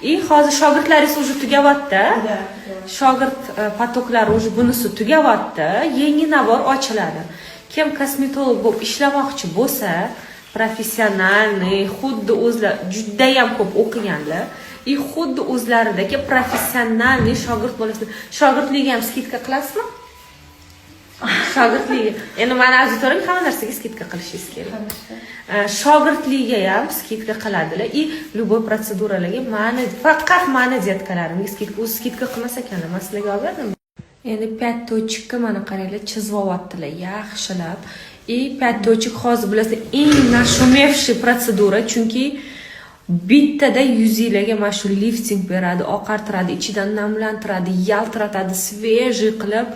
И hozir shogirdlaringiz уже tugayapti. Да. Shogird поток lari уже, bunisi tugayapti, yangi набор ochiladi. Kim kosmetolog bo'lib ishlamoqchi bo'lsa, профессиональный, xuddi o'zlari judayam ko'p o'qiganlar и xuddi o'zlaridagi профессиональный shogird bo'lasizlar. Shogirdlikka ham скидка qilasizmi? Shogirdligi, endi mani auditoriyam, hamma narsaga скидка qilishingiz kerak. Хорошо. Shogirdligiga ham скидка qiladilar и любой protseduralarga. Mani, faqat mani детка larimga скидка. O'zi скидка qilmas ekanlar, man sizlarga olib berdim. Endi пять точка mana, qaranglar, chizib olyaptilar yaxshilab. И пять точек hozir, bilasizlar, eng нашумевший protsedura, chunki bittada yuzinglarga mana shu lifting beradi, oqartiradi, ichidan namlantiradi, yaltiratadi, свежий qilib,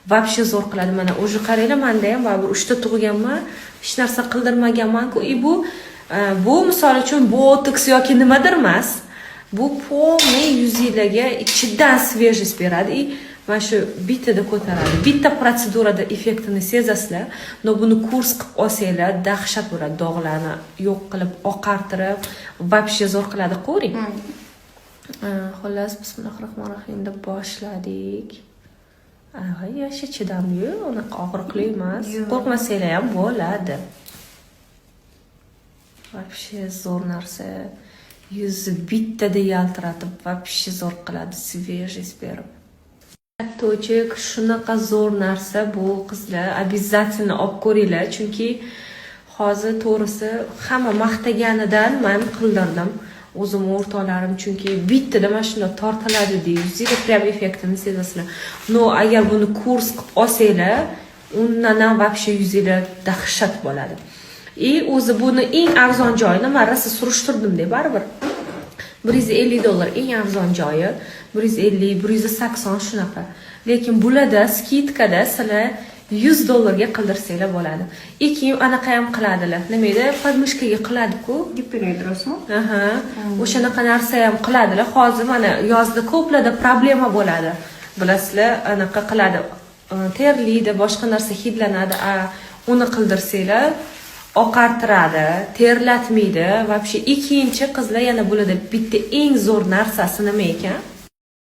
вообще zo'r qiladi. Mana, уже qaranglar, manda ham baribir uchta tug'ganman, hech narsa qildirmaganmanku. И bu misol uchun botoks yoki nimadir emas, bu полный yuzinglarga ichidan свежесть beradi и mana shu bittada ko'taradi. Bitta protsedurada effektini sezasizlar. Но buni kurs qilib olsanglar, dahshat bo'ladi, dog'larni yo'q qilib, oqartirib, вообще zo'r qiladi. Ko'ring. Xullas, bismillahi rohmanir rohim deb boshladik. Yoshi chidamli, unaqa og'riqli emas. Yo'q. Qo'rqmasanglar ham bo'ladi. Вообще zo'r narsa, yuzni bittada yaltiratib, вообще zo'r qiladi, свежесть berib. Точек shunaqa zo'r narsa bu, qizlar, обязательно olib ko'ringlar, chunki hozir, to'g'risi, hamma maqtaganidan man qildirdim o'zim, o'rtoqlarim, chunki bittada mana shundoq tortiladi, yuzinglar прям effektini sezasizlar. Но agar buni kurs qilib olsanglar, undan ham вообще yuzinglar dahshat bo'ladi. И o'zi buni eng arzon joyini man rosa surishtirdimda, baribir 150 dollar eng arzon joyi, 150, 180, shunaqa. Lekin bularda скидка da sizlar 100 dollarga qildirsanglar bo'ladi. И keyin anaqa ham qiladilar, nima edi, подмышка ga qiladiku. Gipergidrozmi? Aha, o'shanaqa narsa ham qiladilar. Hozir mana yozda ko'plarda problema bo'ladi, bilasizlar, anaqa qiladi, terlaydi, boshqa narsa, hidlanadi. A uni qildirsanglar, oqartiradi, terlatmaydi вообще. Ikkinchi, qizlar, yana bularda bitta eng zo'r narsasi nima ekan?